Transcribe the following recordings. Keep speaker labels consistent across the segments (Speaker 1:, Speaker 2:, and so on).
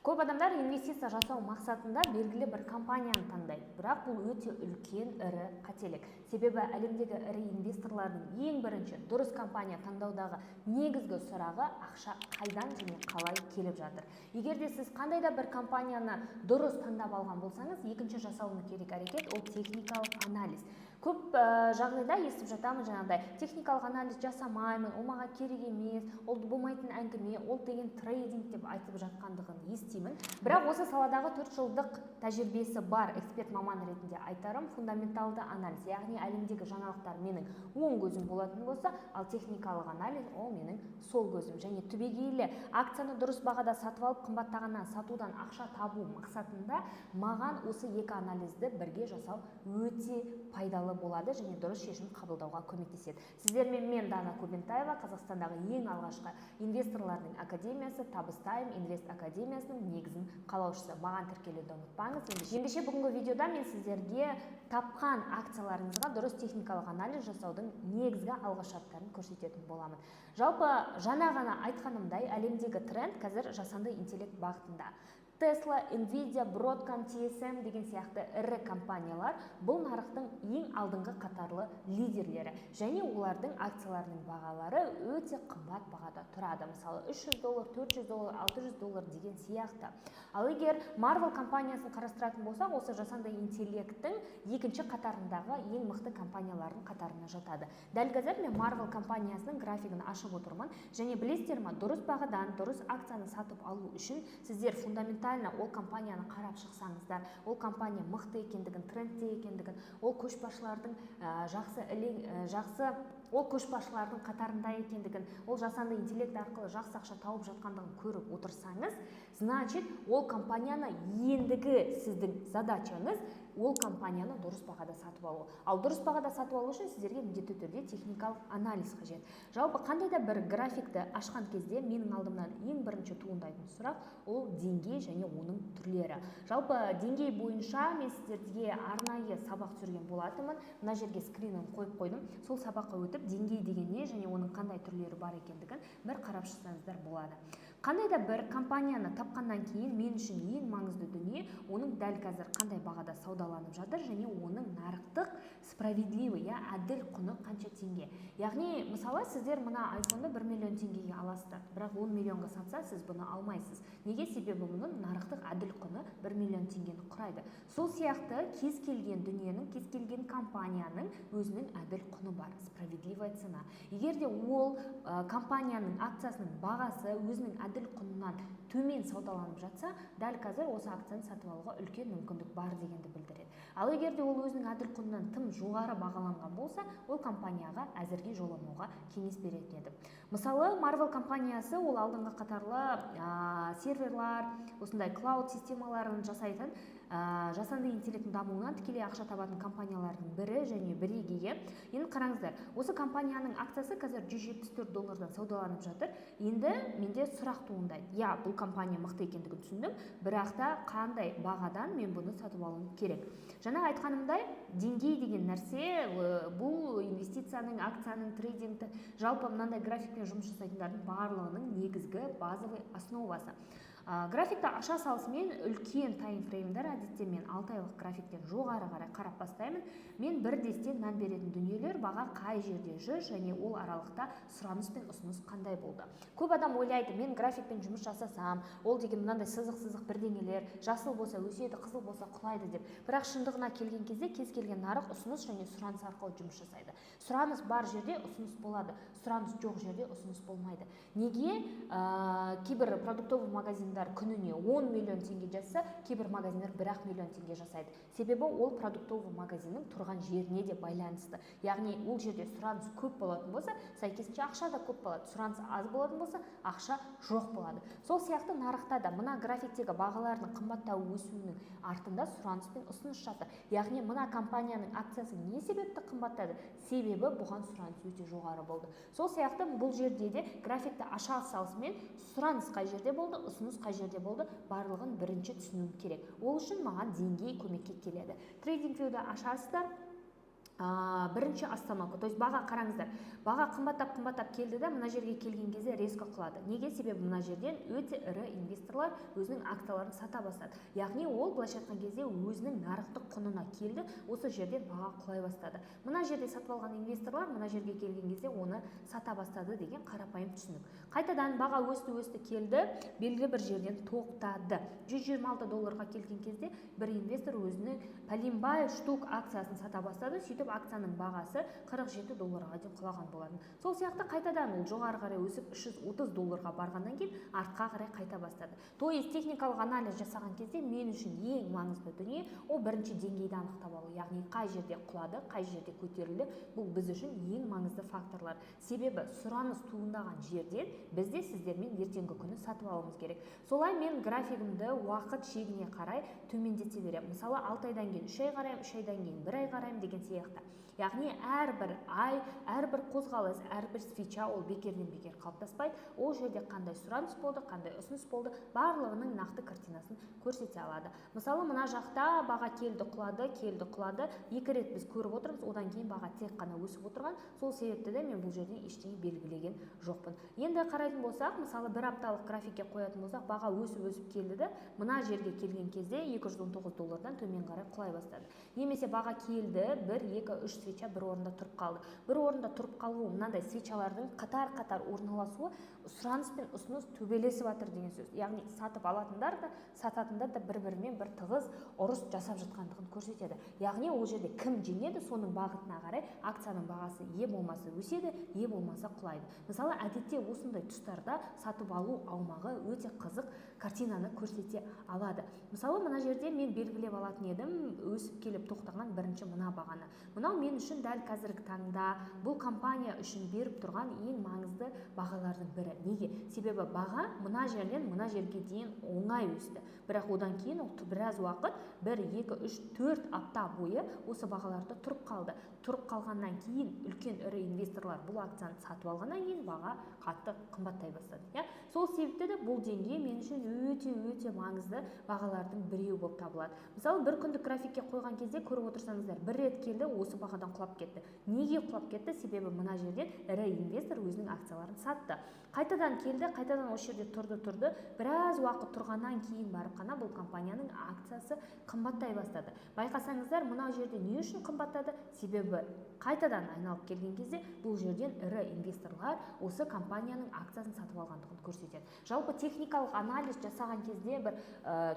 Speaker 1: Көп адамдар инвестиция жасау мақсатында белгілі бір компанияны таңдайды, бірақ бұл өте үлкен, ірі қателік. Себебі әлемдегі ірі инвесторлардың ең бірінші дұрыс компания таңдаудағы негізгі сұрағы: ақша қайдан және қалай келіп жатыр? Егер де сіз қандай да бір компанияны дұрыс таңдап алған болсаңыз, екінші жасауыңыз керек әрекет — ол техникалық анализ. Көп жағдайда естіп жатамын жаңағыдай: «Техникалық анализ жасамаймын, ол маған керек емес, ол болмайтын әңгіме, ол деген трейдинг», — деп айтып жатқандығын естимін. Бірақ осы саладағы 4 жылдық тәжірибесі бар эксперт маман ретінде айтарым: фундаменталды анализ, яғни әлемдегі жаңалықтар менің оң көзім болатын болса, ал техникалық анализ — ол менің сол көзім. Және түбегейлі акцияны дұрыс бағада сатып алып, қымбаттағаннан сатудан ақша табу мақсатында маған осы екі анализді бірге жасау өте пайдалы болады және дұрыс шешім қабылдауға көмектеседі. Сіздермен мен, Дана Көбентаева, Қазақстандағы ең алғашқы инвесторлардың академиясы Табыстайм Инвест академиясының негізін қалаушысы. Маған тіркелуді ұмытпаңыз. Ендеше, бүгінгі видеода мен сіздерге тапқан акцияларыңызға дұрыс техникалық анализ жасаудың негізгі алғы шарттарын көрсететін боламын. Жалпы, жаңа ғана айтқанымдай, әлемдегі тренд қазір жасанды интеллект бағытында. Tesla, Nvidia, Broadcom, TSM деген сияқты ірі компаниялар — бұл нарықтың ең алдыңғы қатарлы лидерлері және олардың акцияларының бағалары өте қымбат бағада тұрады. Мысалы, 300 доллар, 400 доллар, 600 доллар деген сияқты. Ал егер Marvell компаниясын қарастыратын болсақ, осы жасанды интеллекттің екінші қатарындағы ең мықты компаниялардың қатарына жатады. Дәл қазір мен Marvell компаниясының графигін ашып отырмын. Және білесіздер ма, дұрыс бағадан дұрыс акцияны сатып алу үшін сіздер фундаментально ол компанияны қарап шықсаңыздар, ол компания мықты екендігін, трендте екендігін, ол көшбасшылардың жақсы жақсы, ол көшбасшылардың қатарында екендігін, ол жасанды интеллект арқылы жақсы ақша тауып жатқандығын көріп отырсаңыз, значит, ол компанияны ендігі сіздің задачаңыз — ол компанияны дұрыс бағада сатып алу. Ал дұрыс бағада сатып алу үшін сіздерге міндетті түрде техникалық анализ қажет. Жалпы, қандай да бір графикті ашқан кезде менің алдымнан ең бірінші туындайтын сұрақ — ол деңгей және оның түрлері. Жалпы, деңгей бойынша мен сіздерге арнайы сабақ түсірген болатынмын. Мына жерге скринін қойып қойдым. Сол сабаққа өтіп, деңгей деген не және оның қандай түрлері бар екендігін бір қарап шықсаңыздар болады. Қандай да бір компанияны тапқаннан кейін мен үшін ең маңызды дүние — оның дәл қазір қандай бағада саудаланып жатыр және оның нарықтық справедливый, иә, әділ құны қанша теңге. Яғни, мысалы, сіздер мына айфонды 1 миллион теңгеге аласыздар, бірақ 10 миллионға сатса, сіз бұны алмайсыз. Неге? Себебі бұның нарықтық әділ құны 1 миллион теңгені құрайды. Сол сияқты кез келген дүниенің, кез келген компанияның өзінің әділ құны бар, справедливая цена. Егер де ол компанияның акциясының бағасы өзінің әділ құнынан төмен саудаланып жатса, дәл қазір осы акцияны сатып алуға үлкен мүмкіндік бар дегенді білдіреді. Ал егер де ол өзінің әділ құнынан тым жоғары бағаланған болса, ол компанияға әзірге жоламауға кеңес беретін едім. Мысалы, Marvell компаниясы — ол алдыңғы қатарлы серверлар, осындай cloud системаларын жасайтын, жасанды интеллекттің дамуынан тікелей ақша табатын компаниялардың бірі және бірегейі. Енді қараңыздар, осы компанияның акциясы қазір 174 доллардан саудаланып жатыр. Енді менде сұрақ туындайды: иә, бұл компания мықты екендігін түсіндім, бірақ та қандай бағадан мен бұны сатып алуым керек? Жаңа айтқанымдай, деңгей деген нәрсе — бұл инвестицияның, акцияның, трейдингті, жалпы мынандай графикпен жұмыс жасайтындардың барлығының негізгі базовый основасы. Графикті аша салысымен үлкен таймфреймдер, әдетте мен 6 айлық графиктен жоғары қарай қарап бастаймын. Мен бірдестен мән беретін дүниелер: баға қай жерде жүр және ол аралықта сұраныс пен ұсыныс қандай болды. Көп адам ойлайды: мен графикпен жұмыс жасасам, ол деген мынандай сызық сызық бірдеңелер, жасыл болса өседі, қызыл болса құлайды деп. Бірақ шындығына келген кезде кез келген нарық ұсыныс және сұраныс арқылы жұмыс жасайды. Сұраныс бар жерде ұсыныс болады, сұраныс жоқ жерде ұсыныс болмайды. Неге кейбір продуктовый магазиндар күніне 10 миллион теңге жасаса, кейбір магазиндар 1-ақ миллион теңге жасайды? Себебі ол продуктовый магазиннің тұрған жеріне де байланысты. Яғни ол жерде сұраныс көп болатын болса, сәйкесінше ақша да көп болады, сұраныс аз болатын болса, ақша жоқ болады. Сол сияқты нарықта да мына графиктегі бағалардың қымбаттау, өсуінің артында сұраныс пен ұсыныс жатыр. Яғни мына компанияның акциясы не себепті қымбаттады? Себебі бұған сұраныс өте жоғары болды. Сол сияқты бұл жерде де графикті аша салысымен сұраныс қай жерде болды, ұсыныс қай жерде болды, барлығын бірінші түсінуім керек. Ол үшін маған деңгей көмекке келеді. TradingView-ді ашасыздар. Бірінші остановка, то есть баға, қараңыздар, баға қымбаттап, қымбаттап келді да, мына жерге келген кезде резко құлады. Неге? Себебі мына жерден өте ірі инвесторлар өзінің акцияларын сата бастады. Яғни ол, былайша айтқан кезде, өзінің нарықтық құнына келді. Осы жерден баға құлай бастады. Мына жерде сатып алған инвесторлар мына жерге келген кезде оны сата бастады деген қарапайым түсінік. Қайтадан баға өсті, өсті, келді, белгілі бір жерден тоқтады. 126 долларға келген кезде бір инвестор өзінің пәленбай штук акциясын сата бастады. Сөйтіп акцияның бағасы 47 долларға дейін құлаған болатын. Сол сияқты қайтадан ол жоғары қарай өсіп, 330 долларға барғаннан кейін артқа қарай қайта бастады. То есть техникалық анализ жасаған кезде мен үшін ең маңызды дүние — ол бірінші деңгейді анықтап алу, яғни қай жерде құлады, қай жерде көтерілді. Бұл біз үшін ең маңызды факторлар, себебі сұраныс туындаған жерден біз де сіздермен ертеңгі күні сатып алуымыз керек. Солай мен графигімді уақыт шегіне қарай төмендете беремін. Мысалы, 6 айдан кейін 3 ай қараймын, 3 айдан кейін бір ай қараймын деген сияқты. Яғни әрбір ай, әрбір қозғалыс, әрбір свеча ол бекерден бекер қалыптаспайды. Ол жерде қандай сұраныс болды, қандай ұсыныс болды, барлығының нақты картинасын көрсете алады. Мысалы, мына жақта баға келді, құлады, келді, құлады, екі рет біз көріп отырмыз. Одан кейін баға тек қана өсіп отырған. Сол себепті де мен бұл жерден ештеңе белгілеген жоқпын. Енді қарайтын болсақ, мысалы, бір апталық графикке қоятын болсақ, баға өсіп, өсіп келді де, мына жерге келген кезде 219 доллардан төмен қарай құлай бастады. Немесе баға келді, бір, екі, үш свеча бір орында тұрып қалды. Бір орында тұрып қалуы, мынандай свечалардың қатар қатар орналасуы — сұраныс пен ұсыныс төбелесіп жатыр деген сөз. Яғни сатып алатындар да, сататындар да бір бірімен бір тығыз ұрыс жасап жатқандығын көрсетеді. Яғни ол жерде кім жеңеді, соның бағытына қарай акцияның бағасы е болмаса өседі, е болмаса құлайды. Мысалы, әдетте осындай тұстарда сатып алу аумағы өте қызық картинаны көрсете алады. Мысалы, мына жерде мен белгілеп алатын едім өсіп келіп тоқтаған бірінші мына бағаны. Мынау мен үшін дәл қазіргі таңда бұл компания үшін беріп тұрған ең маңызды бағалардың бірі. Неге? Себебі баға мына жерден мына жерге дейін оңай өсті, бірақ одан кейін ол біраз уақыт, бір, екі, үш, төрт апта бойы осы бағаларда тұрып қалды. Тұрып қалғаннан кейін үлкен ірі инвесторлар бұл акцияны сатып алғаннан кейін баға қатты қымбаттай бастады, иә. Сол себепті де бұл деңгей мен үшін өте өте маңызды бағалардың біреуі болып табылады. Мысалы, бір күндік графикке қойған кезде көріп отырсаңыздар, бір рет келді, осы бағадан құлап кетті. Неге құлап кетті? Себебі мына жерден ірі инвестор өзінің акцияларын сатты. Қайтадан келді, қайтадан осы жерде тұрды, тұрды. Біраз уақыт тұрғаннан кейін барып қана бұл компанияның акциясы қымбаттай бастады. Байқасаңыздар, мына жерде не үшін қымбаттады? Себебі қайтадан айналып келген кезде бұл жерден ірі инвесторлар осы компанияның акциясын сатып алғандығын көрсетеді. Жалпы техникалық анализ жасаған кезде бір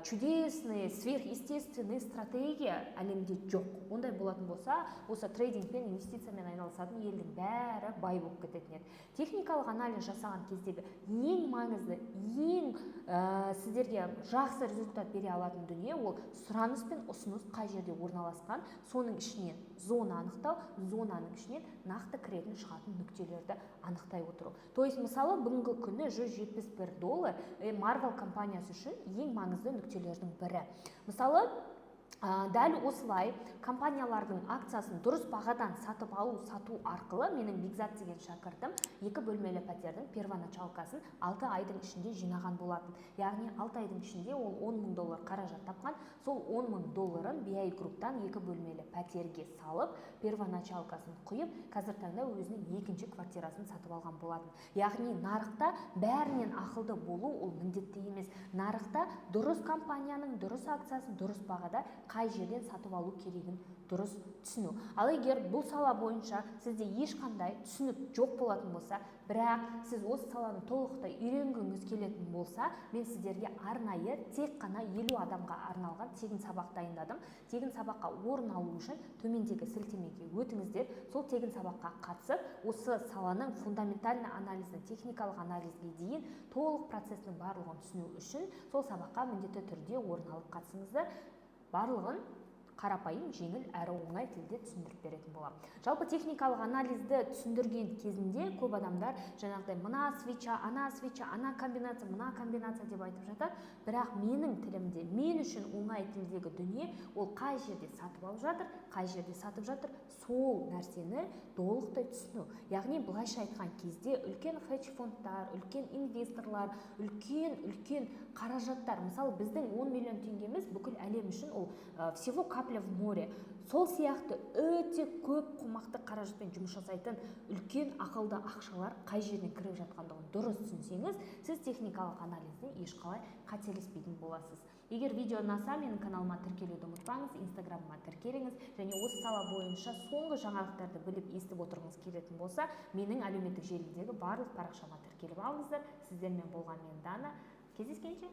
Speaker 1: чудесный, сверхъестественный стратегия әлемде жоқ. Ондай болатын болса, осы трейдингпен, инвестициямен айналысатын елдің бәрі бай болып кететін еді. Техникалық анализ жасаған кездегі ең маңызды, ең сіздерге жақсы результат бере алатын дүние — ол сұраныс пен ұсыныс қай жерде орналасқан, соның ішінен зона анықтау, зонаның ішінен нақты кіретін, шығатын нүктелерді анықтай отыру. То есть, мысалы, бүгінгі күні 171 доллар Marvel компаниясы үшін ең маңызды нүктелердің бірі. Мысалы, дәл осылай компаниялардың акциясын дұрыс бағадан сатып алу, сату арқылы менің Бекзат деген шәкіртім екі бөлмелі пәтердің первоначалкасын 6 айдың ішінде жинаған болатын. Яғни 6 айдың ішінде ол 10 мың доллар қаражат тапқан. Сол 10 мың долларын BI Групптан екі бөлмелі пәтерге салып, первоначалкасын құйып, қазір таңда өзінің екінші квартирасын сатып алған болатын. Яғни нарықта бәрінен ақылды болу ол міндетті емес. Нарықта дұрыс компанияның дұрыс акциясын дұрыс бағада қай жерден сатып алу керегін дұрыс түсіну. Ал егер бұл сала бойынша сізде ешқандай түсінік жоқ болатын болса, бірақ сіз осы саланы толықтай үйренгіңіз келетін болса, мен сіздерге арнайы тек қана 50 адамға арналған тегін сабақ дайындадым. Тегін сабаққа орын алу үшін төмендегі сілтемеге өтіңіздер. Сол тегін сабаққа қатысып, осы саланың фундаментальный анализін, техникалық анализге дейін толық процесінің барлығын түсіну үшін сол сабаққа міндетті түрде орын алып қатысыңыздар. Барлығын қарапайым, жеңіл әрі оңай тілде түсіндіріп беретін боламын. Жалпы техникалық анализді түсіндірген кезінде көп адамдар жаңағыдай мына свеча, ана свеча, ана комбинация, мына комбинация деп айтып жатады. Бірақ менің тілімде, мен үшін оңай тілдегі дүние — ол қай жерде сатып алып жатыр, қай жерде сатып жатыр, сол нәрсені толықтай түсіну. Яғни былайша айтқан кезде, үлкен хедж фондтар, үлкен инвесторлар, үлкен үлкен қаражаттар, мысалы, біздің 10 миллион теңгеміз бүкіл әлем үшін ол всего капля воды. капля в море. Сол сияқты өте көп қомақты қаражатпен жұмыс жасайтын үлкен ақылды ақшалар қай жерден кіріп жатқандығын дұрыс түсінсеңіз, сіз техникалық анализден ешқалай қателеспейтін боласыз. Егер видео ұнаса, менің каналыма тіркелуді ұмытпаңыз, Инстаграмыма тіркеліңіз және осы сала бойынша соңғы жаңалықтарды біліп, естіп отырғыңыз келетін болса, менің әлеуметтік желідегі барлық парақшама тіркеліп алыңыздар. Сіздермен болған мен, Дана. Кездескенше!